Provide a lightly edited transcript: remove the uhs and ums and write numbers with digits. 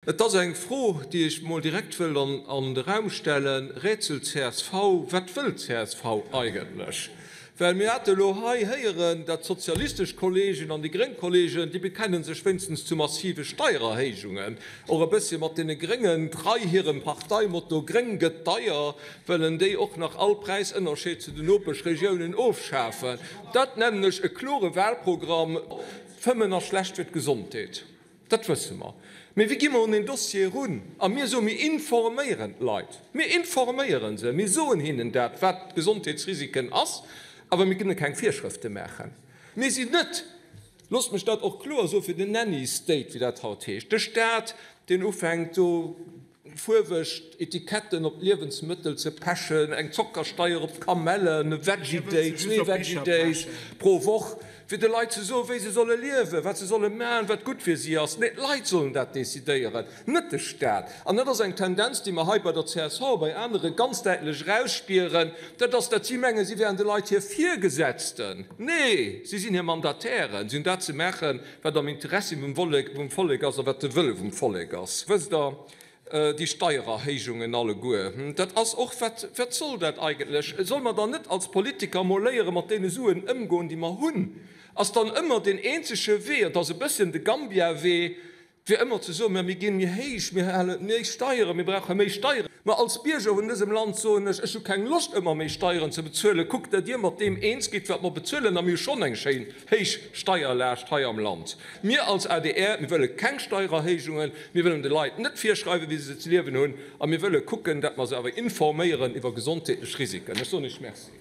Et ass eng Fro, déi ech mol direkt wëll an de Raum stellen, Rätsel csv, Wat wëll csv eigentlech? Well mir hate elo hei héieren, dat d'sozialistesch Kolleegen an déi gréng Kolleegen, déi bekenne sech wéinstens zu massive Steiererhéijungen, och e bëssche mat deene Gréngen trei hirem Parteimotto Gréng gëtt deier, wëllen déi och nach all Präisënnerscheed zu den Nopeschregiounen ofschafen. Dat nennen ech e klore Wahlprogramm. Fëmmen ass schlecht fir d'Gesondheet. Dat wësse mer. Mee wéi gi mer un deen Dossier erun? A mir soen, mir informéieren d'Leit. Mir informéiere se. Mir soen hinnen dat, wat d'Gesondheetsrisiken ass, awer mir kënne keng Virschrëfte maachen. Mir sinn net, loosst mech dat och kloer soen, fir den Nanny State, wéi dat haut heescht, de Stat, deen ufänkt do fuerweg Etiketten op d'Liewensmëttel ze pechen, eng Zockersteier op d'Kamellen, e Veggie Day, zwee Veggie Days pro Woch, fir de Leit ze soen, wéi se solle liewen, wat se solle maachen, wat gutt fir si ass. Nee, d'Leit sollen dat decidéieren, net de Staat. An dat ass eng Tendenz, déi mer hei bei der csv a bei anere ganz däitlech erausspieren, dat ass, datt si mengen, si wären de Leit hir Virgesetzten. Nee, si sinn hir Mandatairen. Si hunn dat ze maachen, wat am Interessi vum Vollek ass a wat de Wëlle vum Vollek ass. Wësst Der, déi Steiererhéijungen alleguer, dat ass och, wat, wat soll dat eigentlech? Solle mer dann net als Politiker emol léiere mat deene Suen ëmgoen, déi mer hunn? Ass dann ëmmer deen eenzege Wee, et ass e bësschen de Gambia-Wee, fir ëmmer ze soen, mä mir ginn méi héich, mir hale méi Steieren, mir brauche méi Steieren. Mä als Bierger vun dësem Land soen ech, ech hu keng Loscht ëmmer méi Steieren ze bezuelen, kuckt datt Dir mat deem eens gitt wat mer bezuelen a mir hu schonn eng schéin héich Steierlaascht hei am Land. Mir als adr, mir wëlle keng Steiererhéijungen, mir wëllen de Leit net virschreiwen wéi se ze liewen hunn a mir wëlle kucken, datt mer se awer informéieren iwwer gesondheetlech Risiken. Ech soen Iech Merci.